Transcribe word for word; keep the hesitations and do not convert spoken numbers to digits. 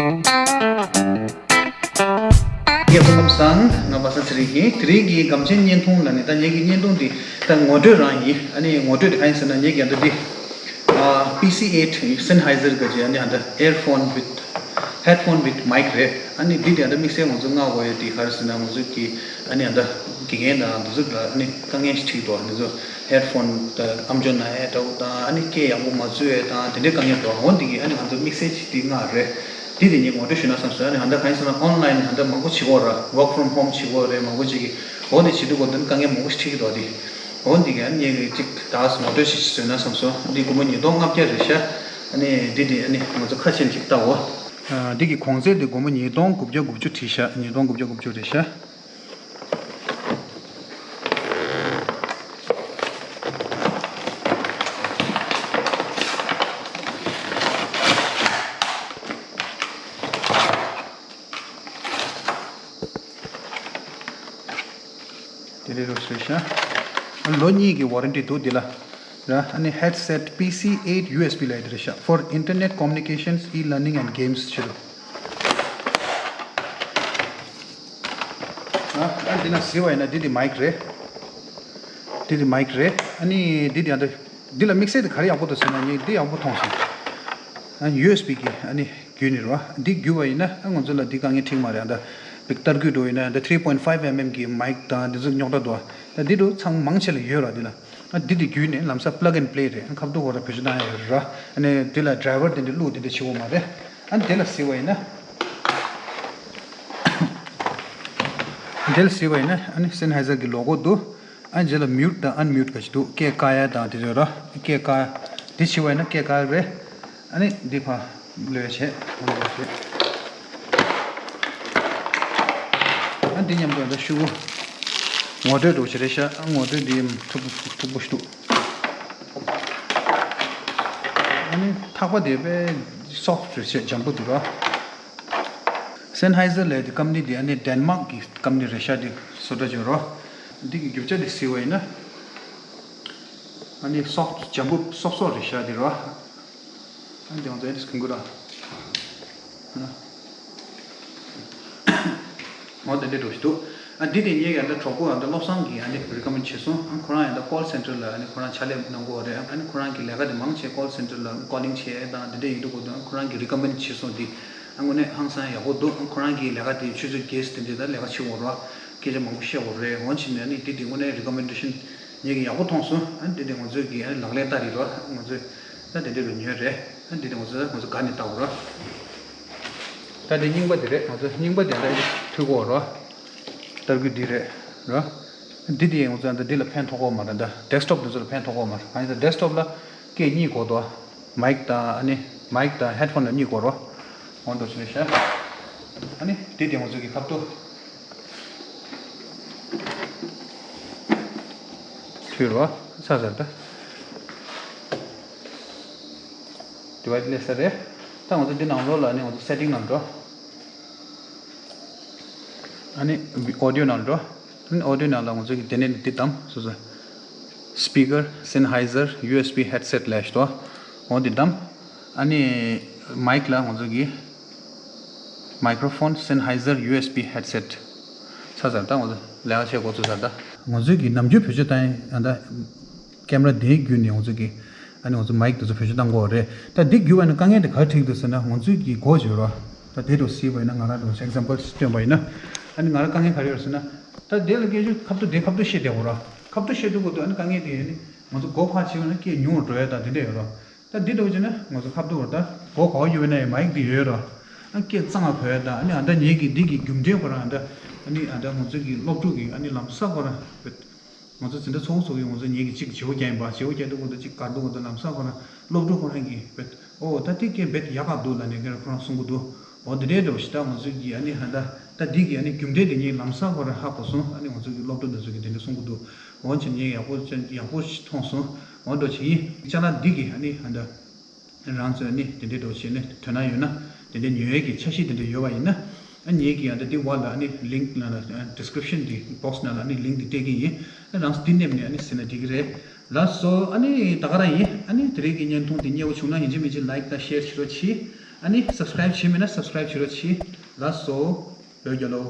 ངས་སྐུ་ཁམས་བཟང་། ང་པ་སངས་ཚེ་རིང་ཡིན། དེ་རིང་གི་སྒམ་ཆེན་བརྙན་ཐུང་ལ་ནི་ད་ངེད་ཀྱི་བརྙན་ཐུང་འདི་ད་ངོ་སྤྲོད་རང་ཡིན། ཨ་ནི་ངོ་སྤྲོད་དེ་གང་ཡིན་ཟེར་ན་ངེད་ཀྱི་ཨ་ད་འདི་ཨ་པི་སི་ཨེཊ་Sennheiser ག་ཅི་ཨ་ནི་ཨ་ད་earphone with headphone with mic རེད། ཨ་ནི་འདི་དེ་ཨ་ད་དམིགས་བསལ་ང་ཚོ་མངགས་དགོས་ཡ་དེ་ག་རེ་ཟེར་ན་ང་ཚོ་གི་ཨ་ནི་ཨ་ད་དགེ་རྒན་དང་འདི་ཚོ་ལ་ཨ་ནི་དཀའ་ངལ་ཞིག་འཕྲད་ཀྱི་འདུག་འདི་ཚོ་headphone དང་ཨམ་ཅོག་ནང་ཡ་འདྲ་བོ་དང་ཨ་ནི་སྐད་ཡག་པོ་མ་ཚོར་ཡ་དང་དེ་འདྲའི་དཀའ་ངལ་འདུག་འོ་འདི་གི་ཨ་ནི་ང་ཚོ་དམིགས་བསལ་གྱི་འདི་མངགས་རེད། འདི་དེ་ངས་ངོ་སྤྲོད་ཞུས་ན་བསམ་སོང་། ཨ་ནི་ཨ་ད་གང་ཡིན་ཟེར་ན་online ཨ་ད་མང་པོ་བྱེད་ཀྱི་ཡོད་ར། work from home བྱེད་ཀྱི་ཡོད་རེད་མང་པོ་ཅིག་གིས། འོ་འདི་བྱེད་དུས་གོ་འདི་ནི་དཀའ་ངལ་མང་པོ་ཞིག་འཕྲད་ཀྱི་འདུག་འདི། འོ་འདི་ག་ངས་ཅིག་ད་ངོ་སྤྲོད་ཞིག་བཟོས་ན་བསམ་སོང་། འདི་སྒོར་མོ་ཉིས་སྟོང་ལྔ་བརྒྱ་རེད་ཤག་ཨ་ནི་འདི་འདི་ཨ་ནི་ང་ཚོ་ཁ་ཕྱེ་ཅིག་ལྟའོ། ཨ་འདི་གི་གོང་ཚད་འདི་སྒོར་མོ་ཉིས་སྟོང་དགུ་བརྒྱ་དགུ་བཅུ་བྲིས་ཤག་ཉིས་སྟོང་དགུ་བརྒྱ་དགུ་བཅུ་རེད་ཤག་དེ་རེད་རོགས་ཞུ་ཤག་ལོ་གཉིས་ཀྱི་warranty འདུག་འདི་ལ། ར། ཨ་ནི་headset P C eight U S B ལབ་ཡ་དེ་རེད་ཤག for internet communications, e-learning and games ཞེས་རོ། ཨ་འདི་ན་གཟིགས་པ་ཡིན་ན་འདི་འདི་མའིག་རེད། འདི་འདི་མའིག་རེད། ཨ་ནི་འདི་འདི་ཨ་འདི་འདི་ལ་དམིགས་བསལ་དེ་ག་རེ་ཡག་པོ་འདུག་ཟེར་ན་ངས་འདི་ཡག་པོ་མཐོང་སོང་། ཨ་ནི་ཡུ་ཨེས་བི་གི་ཨ་ནི་བརྒྱུད་ནས་རེད་བ། འདི་བརྒྱུད་པ་ཡིན་ན་ཨ་ང་ཚོ་ལ་འདི་དཀའ་ངལ་འཕྲད་མ་རེད། ཨ་ད་བི་ཏར་སྐུད་འགྲོ་ཡིན་ན་ད་three point five mm གི་མའིག་དང་འདི་ཚོ་རྙོག་དྲ་འདུག་ད་འདི་འདྲ་ཚང་མང་ཆེ་ལ་ཡོད་ར། འདི་ལ་ཨ་འདི་འདི་བརྒྱུད་ནས་ལམ་སང་plug and play རེད། ཨ་ཁ་ཐུག་གོ་ར་བེད་སྤྱོད་བཏང་ཡ་རེད་ར། ཨ་ནི་འདི་ལ་ཌ་རའི་ཝར་འདི་འདྲ་བླུག་འདི་འདྲ་བྱེད་དགོས་མ་རེད། ཨ་འདི་ལ་གཟིགས་པ་ཡིན་ན། འདི་ལ་གཟིགས་པ་ཡིན་ན་ཨ་ནི་སེན་ཧའི་ཛར་གི་ལོ་གོ་འདུག་ཨ་རྗེས་ལ་mute དང་unmute ག་ཞིག་འདུག་སྐད་བཀག་ཡ་དང་དེ་ཚོ་ར། སྐད་བཀག་འདི་བྱེད་པ་ཡིན་ན་སྐད་བཀག་རེད། ཨ་ནི་འདི་ཕར་ལོས་བྱས་འོང་བ་བྱས། ཨ་འདི་མཉམ་དུ་ཡང་ད་ཤུ་གུ་ངོ་སྤྲོད་འདྲ་བོ་ཞིག་རེད་ཤག་ཨ་ངོ་སྤྲོད་འདི་མཐུག་མཐུག་པོ་ཞིག་འདུག་ཨ་ནི་ཐག་པ་དེ་དཔེ་soft རེད་ཤག་འཇམ་པོ་འདུག་ར། སེན་ཧའི་ཛར་ལབ་དེ་ཀམ་པ་ནི་དེ་ཨ་ནི་ཌེན་མཱག་གི་ཀམ་པ་ནི་རེད་ཤག་དེ་བཟོ་གྲྭ་ཅིག་རོ། འདི་གི་རྒྱུ་ཆ་དེ་གཟིགས་པ་ཡིན་ན། ཨ་ནི་སོབ་ཊི་འཇམ་པོ་སོབ་སོབ་རེད་ཤག་དེ་རོ། ཨ་འདི་ང་ཚོ་ཨ་ནི་གོན་དགོས་ར། འོ་དེ་འདྲ་འདྲ་ཞིག་འདུག་ཨ་འདི་དེ་ངའི་ཡང་ད་གྲོགས་པོ་ཡང་ད་བློ་བཟང་གིས་ཡང་ནི་རི་ཀོ་མེན་ཌི་བྱས་སོང་། ཨ་ཁོ་རང་ཡང་ད་ཀོལ་སེན་ཊར་ལ་ཨ་ནི་ཁོ་རང་ཕྱག་ལས་གནང་གི་ཡོད་རེད། ཨ་ནི་ཁོ་རང་གི་ལས་ཀ་དེ་མང་ཆེ་ཀོལ་སེན་ཊར་ལ་ཀོ་ལིང་བྱས་དང་དེ་འདྲ་ཡིན་འདུག་གོ། ཨ་ཁོ་རང་གིས་རི་ཀོ་མེན་ཌི་བྱས་སོང་། དེ་ཨ་དངོས་གནས་ཧང་སང་ཡག་པོ་འདུག་ཨ་ཁོ་རང་གི་ལས་ཀ་དེ་ཆུ་ཚོད་བརྒྱད་དེ་འདྲ་ད་ལས་ཀ་བྱེད་དགོས་རེད། སྐད་ཆ་མང་པོ་བཤད་དགོས་རེད། འོན་ཀྱང་ཨ་ནི་དེ་དེ་དངོས་གནས་རི་ཀོ་མེན་ཌེ་ཤན་ངེད་ཀྱིས་ཡག་པོ་མཐོང་སོང་། ཨ་ནི་དེ་དེ་ང་ཚོས་ཀྱིས་ཨ་ནི་ལག་ལེན་བསྟར་ཡོད་རེད། ང་ཚོས་ད་དེ་འདྲ་རུ་ཉོས་རེད། ཨ་ནི་དེ་དེ་ང་ཚོས་ང་ཚོ་དགའ་ནས་བལྟ་དགོས་རེད། ད་དེ་རྙིང་པ་དེ་རེད། ང་ཚོ་རྙིང་པ་དེ་འདྲ་ཐུག་གོ་རོ། ཏར་གུ་འདི་རེད་རོ། འདི་དེ་ང་ཚོ་འདི་འདི་ལ་ཕན་ཐོགས་གོ་མ་རེད། ད་ཌེ་སི་ཊོབ་འདི་ཚོ་ལ་ཕན་ཐོགས་གོ་མ་རེད། གང་ཡིན་ཟེར་ཌེ་སི་ཊོབ་ལ་སྐད་གཉིས་གོ་དོ། མའིག་དང་ཨ་ནི་མའིག་དང་ཧེཌ་ཕོན་ལ་གཉིས་གོ་རོ། འོ་འདུག་ཟེར་ཤག་ཨ་ནི་འདི་དེ་ང་ཚོ་གི་ཁ་ཐུག་ཐུག་རོ། ཚར་ཚར་ད། ཌི་ཝའི་སི་སླེབས་ས་རེད། ད་ང་ཚོ་འདི་ནང་ལོགས་ལ་ནི་ང་ཚོ་སེ་ཊིང་ནང་འགྲོ། ཨ་ནི་ཨོ་ཌི་ཡོ་ནང་འགྲོ། ཨ་ནི་ཨོ་ཌི་ཡོ་ནང་ལ་ང་ཚོ་གི་དེ་ནས་འདི་བདམས་སོ་སོ། སི་པི་ཀར། སེན་ཧའི་ཛར། ཡུ་ཨེས་བི་ཧེཌ་སེཊ་ལབ་ཞིག་འདུག་འོ་འདི་བདམས། ཨ་ནི་མའིག་ལ་ང་ཚོ་གི་མའི་ཀྲོ་ཕོན། སེན་ཧའི་ཛར། ཡུ་ཨེས་བི་ཧེཌ་སེཊ། ཚར་ཚར་ད་ང་ཚོ་ལས་ཀ་བྱེད་འགོ་ཚུགས་ཚར། ད་ང་ཚོའི་གི་ནམ་རྒྱུན་བེད་སྤྱོད་བཏང་ཡ་ད་ཀེམ་ར་དེའི་བརྒྱུད་ནས་ང་ཚོ་གི་ཨ་ནི་ང་ཚོ་མའིག་དེ་ཚོ་བེད་སྤྱོད་བཏང་དགོས་རེད། ད་འདི་བརྒྱུད་པ་ནི་དཀའ་ངལ་དེ་ག་རེ་འཕྲད་ཀྱི་འདུག་ཟེར་ན་ང་ཚོའི་གི་སྒོ་འབྱེད་རོགས། ད་དེ་འདྲ་གཟིགས་པ་ཡིན་ན་ང་རང་འདྲ་ཨེག་ཛམ་པལ་སྟོན་པ་ཡིན་ན། ཨ་ནི་ང་རང་དཀའ་ངལ་ག་རེ་ཡོད་ཟེར་ན། ད་དེ་ལ་སྐད་ཆ་ཁ་ཐུག་དེ་ཁ་ཐུག་བཤད་བསྡད་དགོས་ར། ཁ་ཐུག་བཤད་དུས་སྐབས་དུ་ཨ་ནི་དཀའ་ངལ་དེ་ཨ་ནི་ང་ཚོ་སྒོ་ཕར་ཕྱེ་བ་ན་སྐད་ཉུང་རུ་འགྲོ་ཡ་ད་དེ་འདྲ་ཡོད་ར། ད་འདི་འདྲ་བྱས་ན་ང་ཚོ་ཁ་ཐུག་ར་ད་སྒོ་ག་པར་ཡོད་ན་ཡང་མའིག་དེ་ཡོད་ར། ཨ་སྐད་གཙང་མ་གོ་ཡ་ད་ཨ་ནི་ཨ་ད་ངེད་ཀྱི་འདི་གི་རྒྱུ་འབྲས་ཁོ་རང་ཨ་ད་ཨ་ནི་ཨ་ད་ང་ཚོ་གི་སློབ་ཕྲུག་གི་ཨ་ནི་ལམ་སང་ཁོ་རང་ང་ཚོ་འཛིན་གྲྭ་ཚོགས་ཚོགས་ཀྱི་ང་ཚོ་ངེད་ཀྱི་གཅིག་བརྗེ་པོ་རྒྱག་ཡིན་པ། བརྗེ་པོ་རྒྱག་དུས་ཁོ་ཚོ་གཅིག་དགར་དུས་ཁོ་ཚོ་ལམ་སང་ཁོ་རང་སློབ་ཕྲུག་ཁོ་རང་གིས་བེད་ཨོ་ད་དེ་སྐད་རྦད་ཡག་ག་འདུག་ལབ་ནས་ཁོ་རང་གསུང་གི་འདུག་འོ་འདི་འདྲའི་འདྲ་བོ་ཞིག་ད་ང་ཚོ་གི་ཨ་ནི་ཧ་ད་ད་འདི་གི་ཨ་ནི་རྒྱུ་འབྲས་དེ་ངས་ལམ་སང་ཁོ་རང་ཧ་གོ་སོང་། ཨ་ནི་ང་ཚོ་གི་སློབ་ཕྲུག་འདི་ཚོ་གིས་དེ་འདྲ་གསུང་གི་འདུག་འོ་བྱས་ངས་ཡག་པོ་ཡག་པོ་ཞིག་མཐོང་སོང་། འོ་འདྲ་བོ་ཞིག་ཡིན། ཅ་ལག་འདི་གི་ཨ་ནི་ཧ་ད། རང་ཚོས་ནི་དེ་འདྲའི་འདྲ་བྱས་ནས་དོ་སྣང་ཡོད་ན། དེ་འདྲའི་ཉོ་ཡས་ཀྱི་འཆར་གཞི་དེ་འདྲ་ཡོད་པ་ཡིན་ན། ཨ་ངེད་ཀྱིས་ཡང་ད་འདི་བར་ལ་ཨ་ནི་ལིང་ཀི་ནང་ལ་ཌི་སི་ཀི་རིབ་ཤན་གྱི་བོག་སི་ནང་ལ་ཨ་ནི་ལིང་ཀི་འདི་སྤྲད་ཀྱི་ཡིན། ཨ་རང་ཚོ་འདི་མནན་ནས་ཨ་ནི་གཟིགས་ན་འགྲིག་གི་རེད། ལགས་སོ། ཨ་ནི་ད་ག་རང་ཡིན། ཨ་ནི་དེ་རིང་གི་བརྙན་ཐུང་འདི་མཉེས་པོ་བྱུང་ན་ཡིན་གཅིག་མིན་གཅིག་ལའིཀ་དང་ཤེར་བྱེད་རོགས་གྱིས། ཨ་ནི་subscribe་བྱས་མེད་ན་subscribe་བྱེད་རོགས་གྱིས། ལགས་སོ། བོད་རྒྱལ་ལོ།